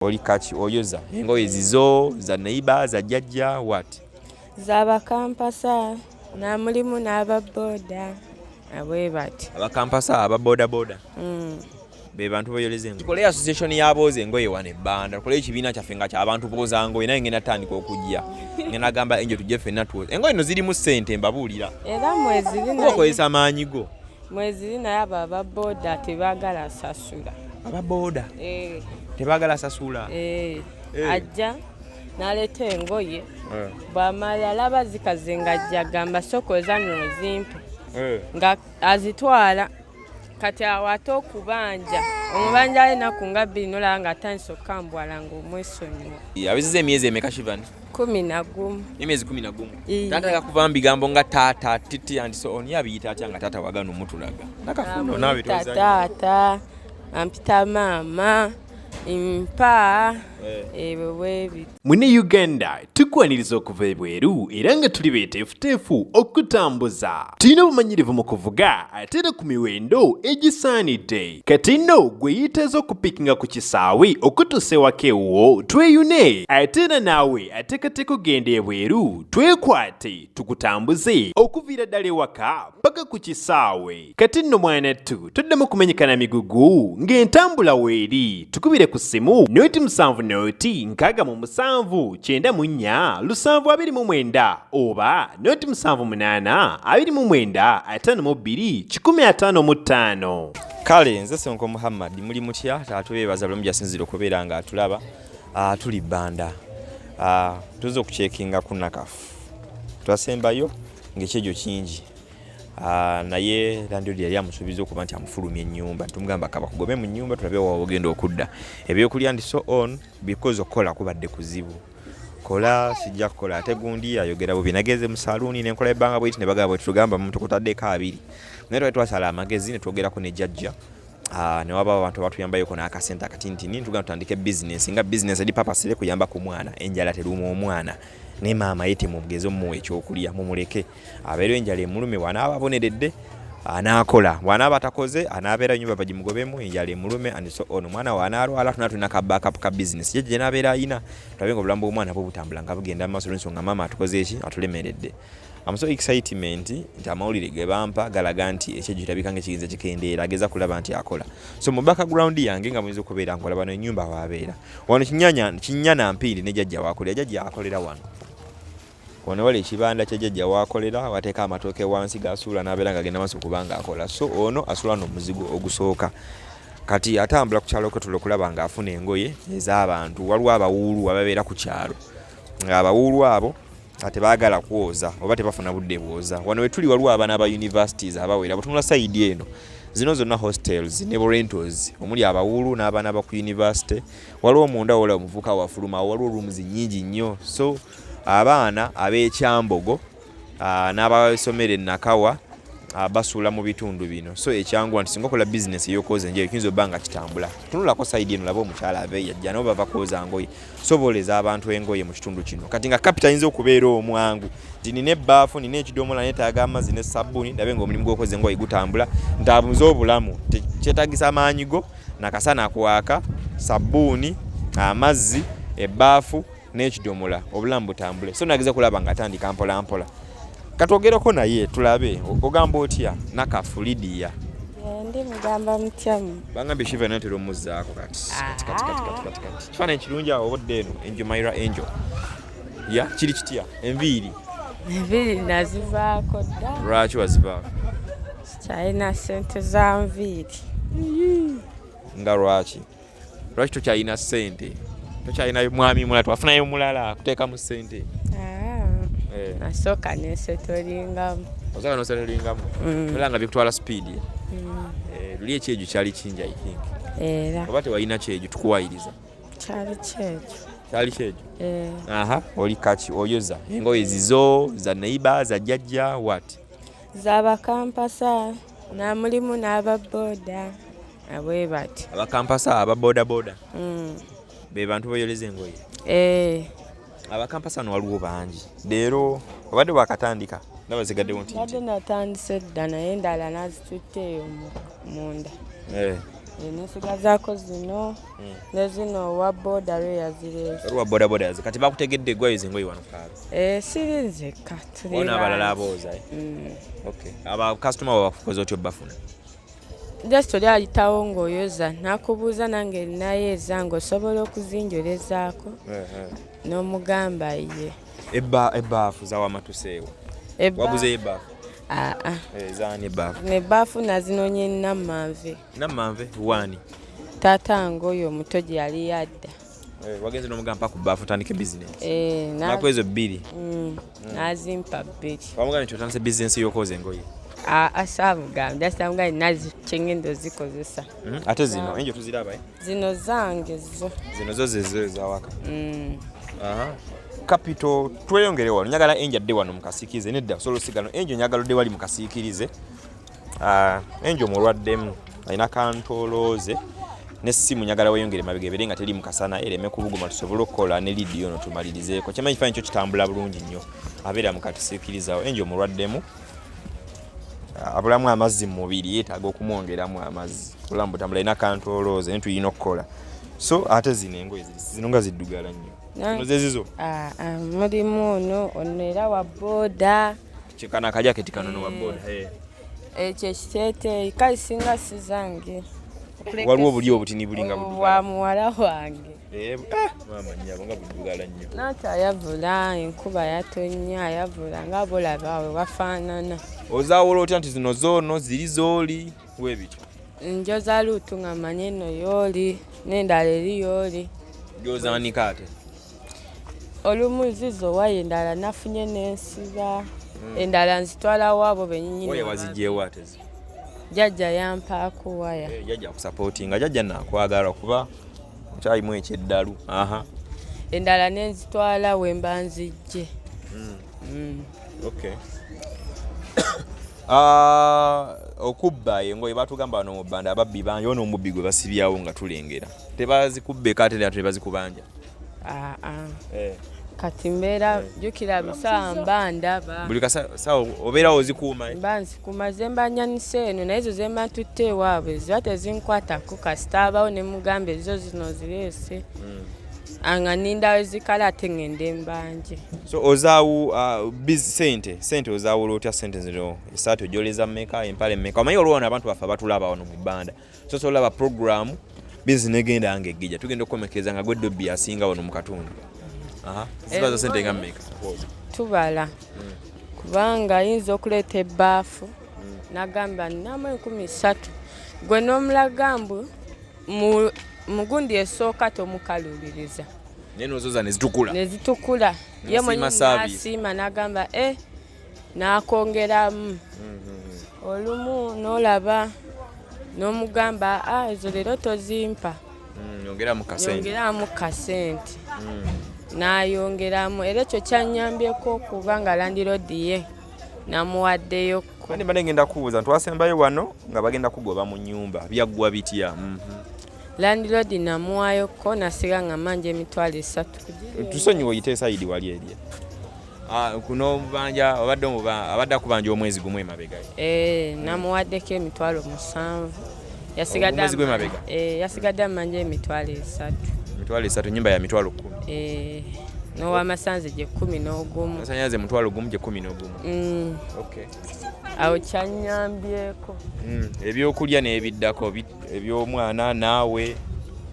Oli kaki oyoza engoye zizo, za neighbor, za jjajja, what? Z'abakampasa namulimu n'aba boda abwe bati. Abakampasa, aba boda boda be bantu boyoleza engoye. Tukole association y'abooza engoye wano ebbanda, tukole ekibiina kyaffe nga ky'abantu booza ngoye. Naye ngenda tandika okujja, ngenda gamba enjo tujje ffenna tuwoze engoye. No zirimu ssente, mbabuulira. Era mweziri. Kuba okozesa amaanyi go. Mweziri, naye abo aba boda tebaagala sasula. Aba boda Eh, tebaagala sasula. Eh, Eh. Ajja n'aleeta engoye, bw'amala alaba zikaze ng'ajja agamba, "Sokoza nno zimpe," nga azitwala. Kati awo ate okubanja omubanja enaku nga 2, nolaba nga atandise okukambwala ng'omwesonyiwa. Awezezza emyezi emeka, Shivan? 11. Emyezi 11. Ee. Tataka kuva mu bigambo nga taata, titi and so on. Ye abiyita atya nga taata wagana omutulaga nakafuno naawe? Ampita tozanya. Taata, ampita maama, mpa. Eh. Ebyo bwebiti. Mune Uganda, tukwaniriza okuva ebweru era nga tuli beeteefuteefu okutambuza. Tulina obumanyirivu mu kuvuga ate era ku miwendo egisaanidde. Kati nno gwe yeetaaza okupiikinga ku kisaawe okutuusa ewaka ewuwo, tweyune. Ate era naawe ateekateeka okugenda ebweru, twekwate tukutambuze okuviira ddala ewaka paka ku kisaawe. Kati nno mwanattu, toddamu kumenyekana migugu ng'entambula weeri. Tukubire ku ssimu 070 67 94 729 oba 078 29 155. Kale nze Sonko Muhammad. Muli mutya? Atubeebaza buli gyasinzira okubeera nga atulaba. Tuli bbanda. Tuzza okucheckinga ku Nakafu. Twasembayo ng'ekyejo kingi. Naye landlord yali amusuubiza okuba nti amufulumya ennyumba. Tumugamba kabakugobe mu nnyumba, tulabe wa ogenda okudda, ebyokulya and so on, because okukola kubadde kuzibu. Kola sijja kukola, ate gundi ayogera bubi. Nagenze mu saluuni nenkola ebbanga bweti ne bagamba bwe tutugamba muntu kutaddeko 20, naye twali twasala amagezi ne twogerako ne jjajja. Ne wabawo abantu abatuyambayoko n'akasente akatinitini, tugamba tutandike bizinesi, nga bizinesi eri papasire kuyamba ku mwana. Enjala teruma omwana, ne maama ye temugeze omuwa ekyokulya, mumuleke abeerewo enjala emulume. Bw'anaaba aboneredde anaakola, bw'anaaba atakoze anaabeera nyumba bagimugobemu, enjala emulume and so on. Omwana bw'anaalwala tuna tulina ka backup ka bizinesi jjajja gye ayina, tulabe nga obulamu bw'omwana bwe butambula nga bugenda mu maaso, olw'ensonga maama atukoze eki, atulemeredde. I'm so excitement nti amawulire ge bampa galaga nti ekyejo kirabika nga ekigenza kikendeera, ageza kulaba nti akola. So mu background yange nga muyinza okubeera nkola bano ennyumba waabeera wano kinyanya kinyana mpindi ne jjajja waakolera. Jjajja akolera wano, wano wali ekibanda kya jjajja waakolera, wateeka amatooke wansi gasuula n'abeera nga agenda maaso kubanga akola. So ono asula n'omuzigo ogusooka. Kati atambula ku kyalo kwetula okulaba ng'afuna engoye ez'abantu. Waliwo abawuulu ababeera ku kyalo, ng'abawuulu abo tebaagala kwoza oba tebafuna budde bwoza. Wano wetuli waliwo abaana ba universities abawera. Bwetunula side eno, zino zonna hostels ne rentals omuli abawuulu n'abaana ba ku university. Waliwo munda wola omuvubuka wafuluma, waliwo rooms nyingi nnyo. So abaana ab'ekyambogo n'abasomera enakawa basuula mu bitundu bino. So ekyanguwa nti singa okola bizinesi ey'okwoza enjere, kiyinza obba nga kitambula. Tunulako side eno, laba omukyala ave yajja nabo bava kwoza ngoye. So booleza abantu engoye mu kitundu kino. Kati nga capital ayinza okubeera omwangu nti nina ebbaafu, nina ekidomola, neetaaga amazzi ne sabbuuni, ndabe nga omulimu gw'okwoza engoye gutambula, ntambuze obulamu. Kyetaagisa amaanyi go nakasana kwaka, sabbuuni, amazzi, ebbaafu n'ekidomola, obulamu butambule. So nageza kulaba nga atandika mpola mpola. Katwogereko naye tulabe. Ogamba otya Nakafu Lidiya? Ndi mugamba mutyamu? Bangambye Shiva natera omuzzaako. Kati kati kati kati kati kati kati kifaananyi kirungi awo obudde eno. Angel Myra, Angel ya kiri kitya enviiri? Enviiri nazivaako dda. Lwaki wazivaako? Sikyalina ssente za nviiri. Nga lwaki tokyalina ssente? Tokyalina mwami mulala? Twafunayo mulala akuteekamu ssente? Ah, Eh. nasooka nesettlingamu. Osooka nosettlingamu. Olaba nga bikutwala speed. Eh, luli ekyejo kyali kingi, I think. Era. Oba tewalina kyejo tukuwayiriza? Kyali kyekyo. Kyali kyejo. Eh, Aha, oli kaki oyoza engoye zizo, za neighbor, za jjajja, what? Z'abakampasa namulimu n'aba boda abwe bati. Abakampasa, aba boda boda be bantu boyoleza engoye. Eh, Abakampasa no waliwo bangi. Leero obadde wakatandika, ndaba zigaddewo nti Mbadde natandise dda, naye endala nazitutte eyo munda. Eh. Eh, nesigazaako zino ne zino owa boda lwe yazireese. Owa boda boda yazi kati bakutegedde egwayo engoye wano kaalo. Eh, siri nzekka, tuli Ona abalala bangi. abooza eh? Okay, aba customer bo bakukoze otya obbafuna? Just oli ayitawo ng'oyoza n'akubuuza, nange ninayo ezange, osobola okuzinjolezaako? N'omugamba ye. Ebbaafu zawamatuseewo? Waguzeyo ebbaafu? Aa. Eh, zaani ebbaafu? Nebbaafu nazinonye Nammanve. Nammanve waani? Taata nga oyo omuto gye yali yadda. Eh, wagenze n'omugamba mpa ku bbaafu otandike bizinesi? Eh, Naku ezo bbiri? N'azimpa bbiri. Wamugambye nti otandise bizinesi y'okwoza engoye? Aa, saamugambye, just namugambye nazi kyengenda ozikozesa. Ate zino enjo tuziraba, eh? Zino zange zo. Zino zo zezo ezawaka. Aha. Capital, tweyongere wano, njagala enjo adde wano mukasiikirize. Nedda, osobola osigala enjo, njagala odde wali mukasiikirize. Ah, enjo mulwaddemu, alina kantolooze n'essimu. Njagala weyongere mabega ebeere nga teri mukasana, ereme kubuguma, tusobole okukola ne lidiyo ono tumalirizeeko. Kyemanyi kifaananyi kyo kitambula bulungi nnyo. Abeera mukatusiikirizawo. Enjo mulwaddemu, abulamu amazzi mu mubiri, yeetaaga okumwongeramu amazzi, obulamu butambula, alina kantolooze, naye tulina okukola. So ate zino engoye zino nga ziddugala nnyo. Zino zezizo? Ah, ah, mulimu ono, ono era wa boda. Kikano akajaketi kano no wa boda, eh. Ekyo ekiteeteeyi kale singa si zange. Waliwo obuli obutini buli nga wa buddugala. Muwala wange. Eh, eh, maama nnyabo, nga buddugala nnyo. Nanti ayavula, enkuba yatonnya, ayavula nga bolaba we wafaanana. Ozaawula otya nti zino zoono ziri zooli weebityo? Njoza luutu nga manye eno yooli n'endala eri yooli. Gyozaanika ate? Olumu zizo waya, endala nafunye n'ensiba, endala nzitwala waabo bennyini. Waya wazigyewo ate zo? Jjajja yampaako waya. Eh, jjajja akusapootinga, jjajja naakwagala kuba okyalimu ekyeddalu. Aha. Endala nenzitwala wemba nzijje. Okay. Ah, okubba engoye batugamba wano mu bbanda ababbi bangi, ono omubbi gwe basibyawo nga tulengera, tebazikubbeko ate era tebazikubanja? Aa, kati mbeera jjukira busawa mba ndaba. Buli kasawa obeerawo ozikuuma, eh? Mba nzikuuma, ze mba nyanise eno, naye ezo ze mba ntutte ewaabwe ziba tezinkwatako, kasita abawo ne mugamba ezo zino zireese, nga nindawo ezikala ate ŋŋende mbanje. So ozaawu sente ozaawula otya sente zino? Esaati ojoleza mmeka, empale mmeka? Omanyi olwo wano abantu baffe abatulaba wano mu bbanda, so solaba programu bizi negenda nga eggija, tugenda okukomekereza nga gwe dobbi asinga wano mu katundu. Aha, ziba zo sente nga mmeka? Tubala, kubanga ayinza okuleeta ebbaafu nagamba ninamu 3000, gwe n'omulaga mbu mugundi esooka tomukalubiriza. Naye nozoza ne zitukula. Ne zitukula ye N'asiima mwennyini. Service. N'asiima n'agamba e n'akwongeramu. Olumu n'olaba n'omugamba, a ezo leero tozimpa. Yongeramu kasente. Yongeramu kasente, n'ayongeramu, era ekyo kyanyambyeko okuba nga landiroodi ye namuwaddeyokko. Kandi mbadde ngenda kubuuza nti wasembayo wano nga bagenda kugoba mu nnyumba, byaggwa bitya? Landiroodi namuwayokko, nasiga nga manja 30,000. Tusonyiwe, oyite e side wali erya. Ah, kuno omubanja obadde abadde akubanja omwezi gumu emabega. Eh, namuwaddeko 70,000, yasigadde Omwezi gw'emabega? Eh, yasigadde amanja 30,000. 30,000, ennyumba ya 100,000. Eh, n'owamasanze gye 11. Masannyalaze 10,000, gye 11. Okay. Awo kyanyambyeko. Ebyokulya n'ebiddako eby'omwana naawe,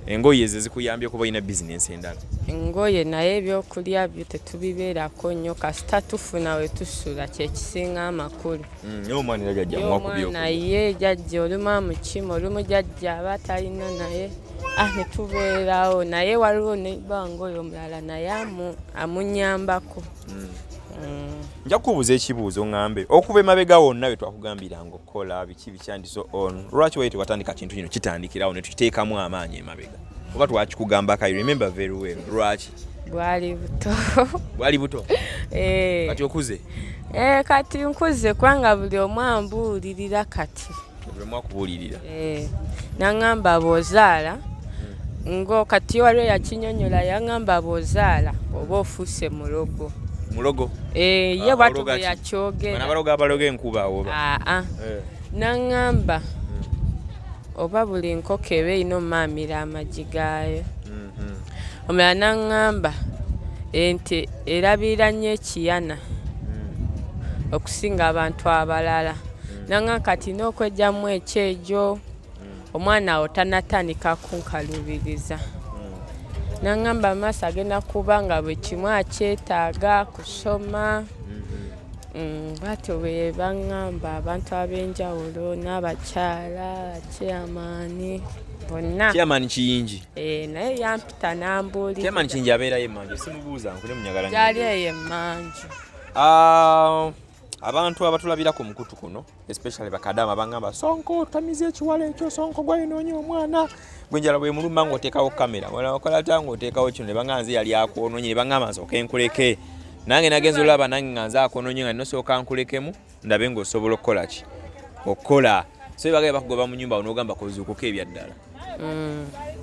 engoye ezo zikuyambye kuba olina bizinensi endala? Engoye, naye ebyokulya byo tetubibeerako nnyo, kasita tufuna we tusula kyekisinga amakulu. Naye omwana era jajja muwa ku Omwana byokulya? Ye jajja olumu amukima, olumu jajja aba talina, naye ah, netubeerawo naye. Waliwo nebanga oyo omulala naye amunyambako. Nja kukubuuza ekibuuzo, ŋŋambe okuva emabega wonna bye twakugambiranga okukola biki biki and so on, lwaki waye tewatandika kintu kino kitandikirawo ne tukiteekamu amaanyi emabega, oba twakikugambako? I remember very well. Lwaki? Bwali buto. Bwali buto? Eh. Kati okuze? Eh, kati nkuze, kubanga buli omu ambuulirira kati. Buli omu akubuulirira? Eh, naŋŋamba bw'ozaala ngo kati waliwo yakinyonyola, yaŋŋamba bw'ozaala oba ofuuse mulogo. Mulogo? Eh, ye Ah, bwatyo ologa bwe ki? yakyogera. Bano abaloga abaloga enkuba oba? Aa, naŋŋamba. Oba buli nkoko eba erina omumaamira amagi gaayo. Omulala n'aŋŋamba ente erabirira nnyo ekiyana okusinga abantu abalala. N'aŋŋamba kati nina okweggyamu ekyejo, omwana awo tannatandika kunkaluubiriza. N'aŋŋamba amaaso agenda kuba nga buli kimu akyetaaga, kusoma. Bwatyo bwe baŋŋamba abantu ab'enjawulo n'abakyala, chairman bonna. Chairman Kiyingi. Eh, naye yampita n'ambuulira. Chairman Kiyingi abeerayo emmanju, simubuuza nkule munyagala. Gyali eyo emmanju. Ah, abantu abatulabira ku mukutu kuno, especially bakadaama, bangamba, "Sonko otamiza ekiwala ekyo, Sonko gwayonoonye omwana gwenjala." Bwe muluma ng'oteekawo kamera, okola tya ng'oteekawo kino? Ne bangamba nze yali akwonoonye, ne bangamba nsooke nkuleke. Nange nagenza olaba nange nga nze akwonoonye, nga nosooka nkulekemu ndabe ng'osobola okukola ki okukola. So bagaye bakugoba mu nyumba, n'ogamba kozuukuka ebyaddala.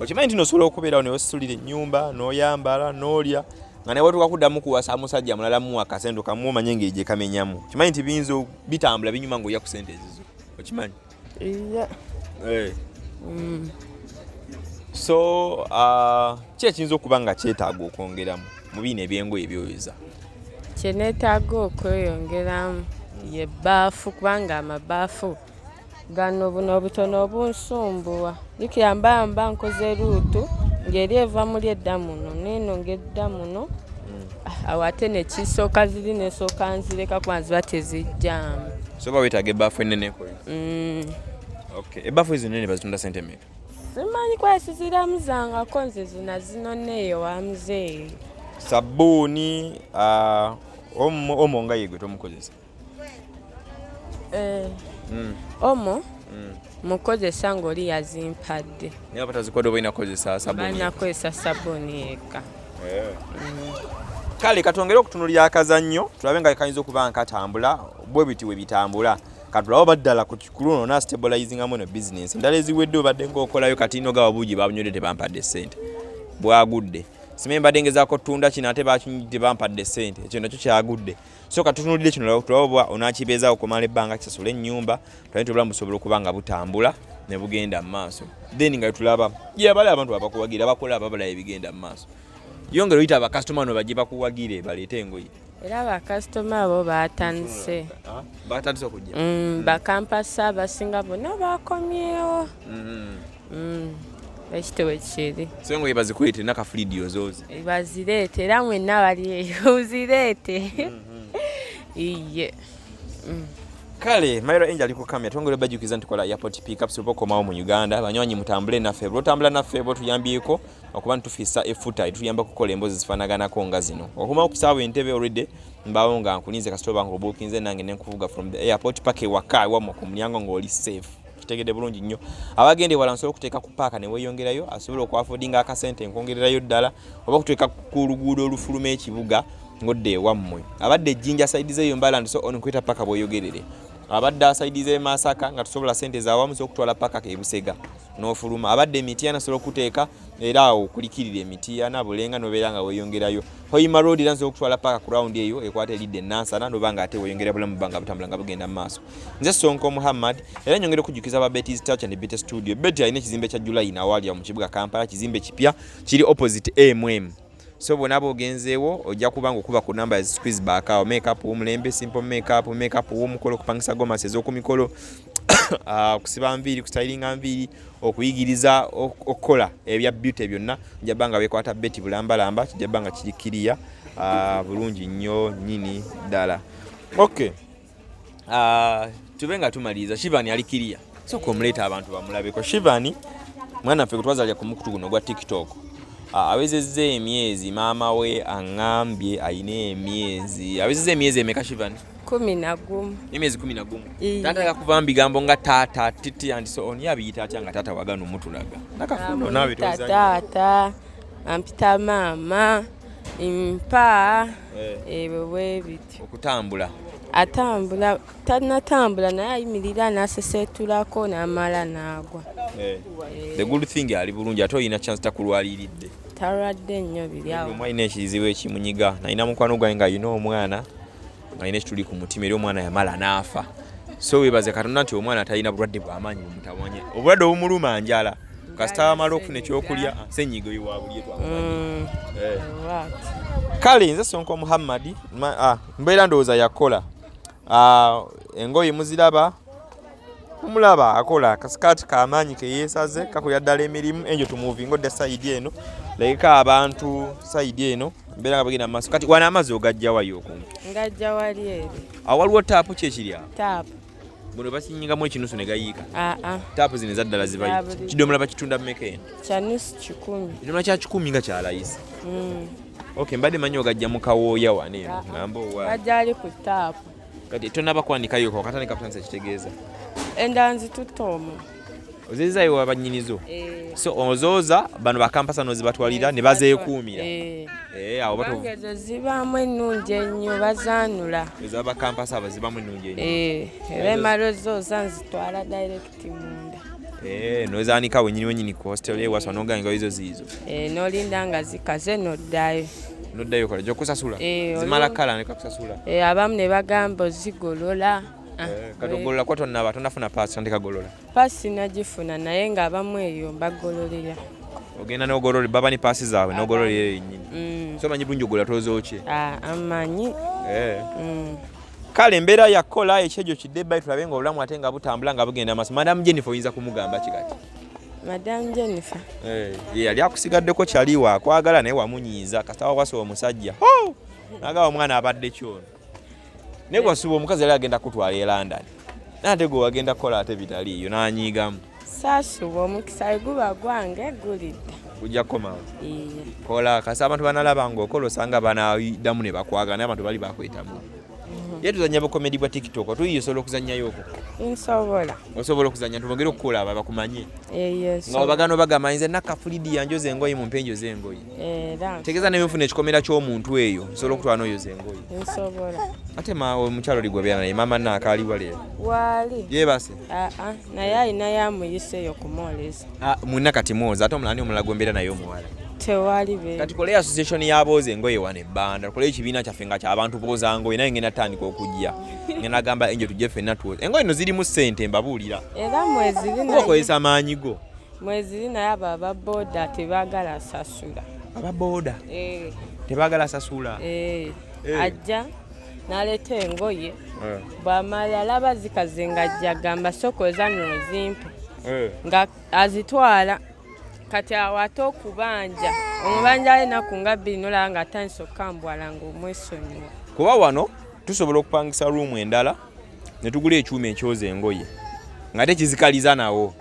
Okimanyi nti nosobola okubeerawo newesulira ennyumba, n'oyambala, n'olya, nga naye watuuka kuddamu kuwasa musajja mulala, muwa akasente okamuwa, omanye engeri gye kamenyamu. Okimanyi nti biyinza bitambula binyuma ng'olya ku sente ezizo, okimanyi? Yeah. Eh. So ki ekiyinza okuba nga kyetaaga okwongeramu mu biino ebyengoye ebyoyoza? Kye neetaaga okweyongeramu ye bbaafu, kubanga amabaafu gano buno obutono obunsumbuwa. Jjukira mba nkoze route ng'eri eva muli edda muno n'eno ng'edda muno, awo ate nekisooka ziri nesooka nzireka kuba ziba tezijjaamu. So oba weetaaga ebbaafu enneneko? Mm. Okay, ebbaafu ezo nene bazitunda sente meka? Simanyi kwesiziramuzangako nze, zina zinona eyo wa muzeeyi. Sabbuuni, omo nga yegwe tomukozesa? Eh, omo mukozesa ng'oli yazimpadde. Naye aba tazikwadde, oba olina kukozesa sabbuuni? Balina kukozesa sabbuuni yekka. Kale katwongere okutunulira akazannyo, tulabe nga kayinza okuba nga katambula bwe biti we bitambula. Katulabe oba ddala ku luno na stabilizingamu eno bizinensi. Endala eziwedde obadde ng'okolayo, kati ino gawa buugi babunywedde, tebampadde ssente, bwagudde. Simanyi mbadde ngezaako ttunda kino, ate bakinyidde, tebampadde ssente, ekyo nakyo kyagudde. So katutunulire kino, tulabe oba onaakibeezaawo okumala ebbanga kisasule ennyumba, tulabe nti obulamu busobola okuba nga butambula ne bugenda mu maaso. Then nga tulaba ye bali abantu abakuwagira bakola, ababala ebigenda mu maaso. Yongera oyita abakasitoma no bajje bakuwagire, baleete engoye. Era bakasitoma abo batandise. Batandise okujja? Bakampasa abasinga bonna bakomyewo. Ekito bwe kiri. So engoye bazikuleete nakafulidi ozoozi? Bazireete, era mwenna bali eyo zireete iye. Kale Mairo Angel ali ku kamera. Twongere bajjukiza nti kola airport pickups oba okomawo mu Uganda. Banywanyi, mutambule naffe. Bwotambula naffe, bwotuyambyeko okuba ntufisa effuta etuyamba kukola emboozi zifaanaganako nga zino. Okomawo ku kisaawe Entebbe, already mbaawo nga nkulinze. Kasita oba nga obuukinze nange nenkuvuga from the airport paka ewaka ewammwe ku mulyango ng'oli safe. Kitegedde bulungi nnyo. Abagenda ewala, nsobola okuteeka ku paaka ne weeyongerayo, asobola okuaffordinga akasente nkwongererayo ddala, oba okuteeka ku luguudo olufuluma ekibuga ng'odda ewammwe. Abadde ejjinja, side zeeyo Mbala and so on, nkweta paka bweyogerere. Abadde side z'e Masaka nga tusobola sente zawamu, sobola okutwala paka kebusega n'ofuluma. Abadde Emitiana, sobola okuteeka era awo kulikirira Emitiana Bulenga nobeera nga weeyongerayo. Hoima Road era nsobola okutwala paka ku round eyo ekwata eridde Nansana, noba nga ate weeyongera. Bulamu buba nga butambula nga bugenda mu maaso. Nze Sonko Muhammad, era nyongera okujjukiza aba Betty's Touch and Beauty Studio. Betty alina ekizimbe kya July nawalya mu kibuga Kampala, kizimbe kipya kiri opposite mm. So bwona bwogenzeewo ojja kuba nga okuba ku namba ya squeeze back awo. Makeup w'omulembe, simple makeup, makeup w'omukolo, okupangisa gomasi ez'oku mikolo, kusiba nviiri, kustylinga nviiri, okuyigiriza okukola ebya beauty byonna, nja bba nga bekwata Betty bulambalamba. Kijja bba nga kiri kiriya bulungi nnyo nnyini ddala. Okay, tube nga tumaliriza. Shivani ali kiriya, soka omuleeta abantu bamulabeko. Shivani mwana waffe gwetwazalya ku mukutu guno ogwa TikTok. Awezezza emyezi, maama we aŋŋambye ayina emyezi, awezezza emyezi emeka, Shivani? 11. Emyezi 11. Iye. Tataka kuva mu bigambo nga taata, titi and so on. Ye abiyita atya nga taata wagana omutulaga nakafuno naawe? Ampita tozanya. Taata, ampita maama, mpa. Eh. Ebyo bwe bityo. Okutambula? Atambula, tanatambula, naye ayimirira n'aseseetulako n'amala n'agwa. Eh. The good thing ali bulungi, ate olina chance takulwaliridde. Talwadde nnyo, biri awo. Omu alina ekizibu ekimunyiga, nalina mukwano gwange ng'alina omwana alina ekituli ku mutima, era omwana yamala n'afa. So webaze Katonda nti omwana talina bulwadde bwamaanyi bumutawanya, obulwadde obumuluma njala. Kasita amala okufuna ekyokulya, senyiga oyo wa buli twamumanyi. Eh. Kale nze Sonko Muhammad, mbeera ndowooza yakola. Engoye muziraba, mumulaba akola kasikaati kamaanyi keyeesaze, kakolera ddala emirimu. Enjo tumuvinga odda sayidi eno, leka abantu sayidi eno mbeera nga bagenda mu maaso. Kati wano amazzi ogajja wayo okumpi? Ngajja wali eri. Awo waliwo taapu, ki ekiri awo? Taapu. Buno bakinyingamu ekinusu ne gayiika? Aa. Taapu zino ezaddala zibayo. Za buli. Kidomola bakitunda mmeka eno? Kya nusu 100. Kidomola kya 100 nga kyalayisi. Okay, mbadde manyi ogajja mu kawooya wano eno, ngamba owa. Ngajja ali ku taapu. Kati tonaba kwanikayo, wakatandika kutandisa, kitegeeza Endala nzitutte omwo. Ozeezaayo wa bannyinizo? Eh. So ozooza bano bakampasa n'ozibatwalira ne bazeekuumira? Eh. Eh, awo Kubanga ezo zibaamu ennungi ennyo, bazaanula. Ez'abakampasa abo zibamu ennungi ennyo. Eh, era emala ozooza nzitwala direct munda. Eh, n'ozaanika wennyini wennyini ku hostel ewaswa n'ogamba nga ezo ziizo. Eh, n'olinda nga zikaze n'oddayo. N'oddayo kola gyokusasula. Eh, zimala kala ne kakusasula. Eh, abamu ne bagamba ozigolola. Ah, Eh, kati ogolola kwa tonnaba tonafuna paasi tandika golola? Paasi nagifuna, naye ng'abamu eyo mbagololera. Ogenda n'ogolola baba ne paasi zaabwe n'ogolola eyo yennyini? Mm. So omanyi bulungi ogolola tozookye? Ah, amanyi. Eh. Kale embeera yakola ekyejo kidde ebbali, tulabe nga obulamu ate nga butambula nga bugenda maaso. Madamu Jennifer oyinza kumugamba ki kati? Madamu Jennifer? Eh, ye yali akusigaddeko kyali waakwagala naye wamunyiiza kasita wawasa omusajja nagaba omwana abadde kyono, naye gwasuuba omukazi yali agenda kutwala e London, naye ate gwe wagenda kukola ate bitaliiyo n'anyiigamu. Saasuba, omukisa guba gwange gulidda. Gujja kukomawo. Iye. Kola kasi abantu banalaba ng'okola, osanga banaddamu ne bakwagala, naye abantu bali bakwetamu. Ye tuzanya bukomedi bwa TikTok, tuyisobola okuzannyayo okwo? Nsobola. Osobola okuzannya tubongere okukulaba bakumanye? Eyo. Nga obagana obagamba nze nakafulidi yanjoza engoye, mumpe njoza engoye. Era. Tegeeza nebinfuna ekikomera ky'omuntu eyo nsobola okutwala n'oyoza engoye? Nsobola. Ate ma omukyalo oli gwebeera naye, maama naakaaliwa leero? Waali. Yeebase? Aa, naye alinayo amuyise eyo kumwoleza. Ah, mwena kati mwoza, ate omulala ni omulala gwembeera naye omuwala? Tewali be. Kati koleyo association y'abooza engoye wano ebbanda, tukole ekibiina kyaffe nga kyabantu booza ngoye, naye ngenda tandika okujja ngenda gamba enjo tujje ffenna tuwoza engoye no zirimu ssente, mbabuulira. Era mweziri. Kuba Naye okozesa maanyi go. Mweziri, naye abo ababooda tebaagala sasula. Ababooda? Eh. Tebaagala sasula? Eh. Eh. Ajja n'aleeta engoye, bw'amala alaba zikaze ng'ajja agamba sooka ozanula ozimpe. Nga azitwala. Kati awo ate okubanja omubanja ali ennaku nga 2 nolaba nga atandise okukambwala ng'omwesonyiwa. Kuba wano tusobola okupangisa ruumu endala ne tugula ekyuma ekyoza engoye nga tekizikaliza nawo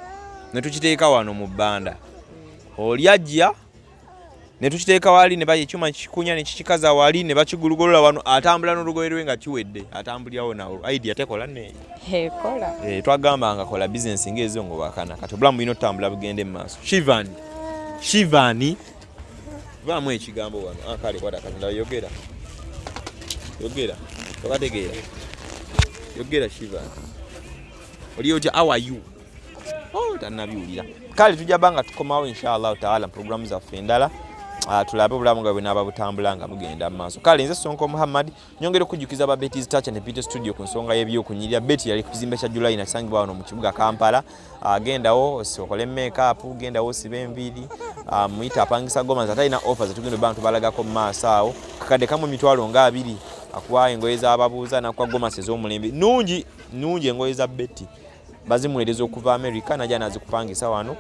ne tukiteeka wano mu bbanda, oli ajja ne tukiteeka wali ne ekyuma kikunya ne kikikaza wali ne bakigulugolola wano, atambula n'olugoye lwe nga kiwedde, atambulirawo nawo. Idea tekola neeyo? Ekola. Eh, twagamba nga kola bizinesi ng'ezo ng'owakana. Kati obulamu bulina otutambula bugende mu maaso. Shivani, Shivani, vaamu ekigambo wano. Ah, kale kwata Katonda, yogera, yogera, tokategeera, yogera. Shivani, oli otya? How are you? Oh, tannabiwulira. Kale tujja ba nga tukomawo inshallah taala mu programu zaffe endala. Ah, tulabe obulamu nga bwenaaba butambula nga bugenda mu maaso. Kale nze Sonko Muhammad, nyongera okujjukiza aba Betty's Touch and Beauty Studio ku nsonga y'ebyokunyirira. Betty yali ku kizimbe kya July nakisangibwa wano mu kibuga Kampala. Gendawo okole makeup, gendawo osibe enviiri, muyite apangisa gomasi, ate alina offers zetugenda obba tubalagako mu maaso awo. Kakadde kamu 200,000 akuwa engoye z'ababuuza nakuwa gomasi ez'omulembe, nungi nungi. Engoye za Betty bazimuweereza okuva America, najja nazikupangisa wano,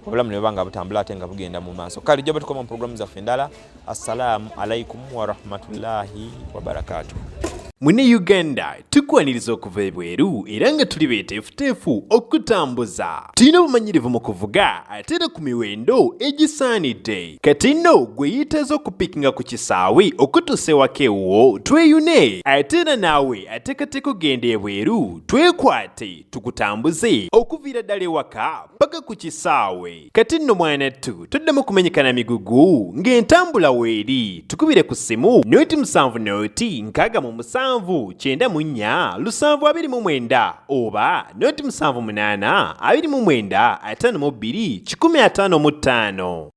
obulamu ne buba nga butambula ate nga bugenda mu maaso. Kale jja batukoma mu programu zaffe endala. Assalaamu alaikum warahmatullahi wabarakatuh. Mune Uganda tukwaniriza okuva ebweru era nga tuli beeteefuteefu okutambuza. Tulina obumanyirivu mu kuvuga ate era ku miwendo egisaanidde. Kati nno gwe yeetaaza okupikinga ku kisaawe okutuusa ewaka ewuwo, tweyune. Ate era naawe ateekateeka okugenda ebweru, twekwate tukutambuze okuviira ddala ewaka paka ku kisaawe. Kati nno mwanattu toddamu kumenyeka na migugu ng'entambula weeri. Tukubire ku ssimu 0 70 67 94 729 oba 0 78 29 52 155.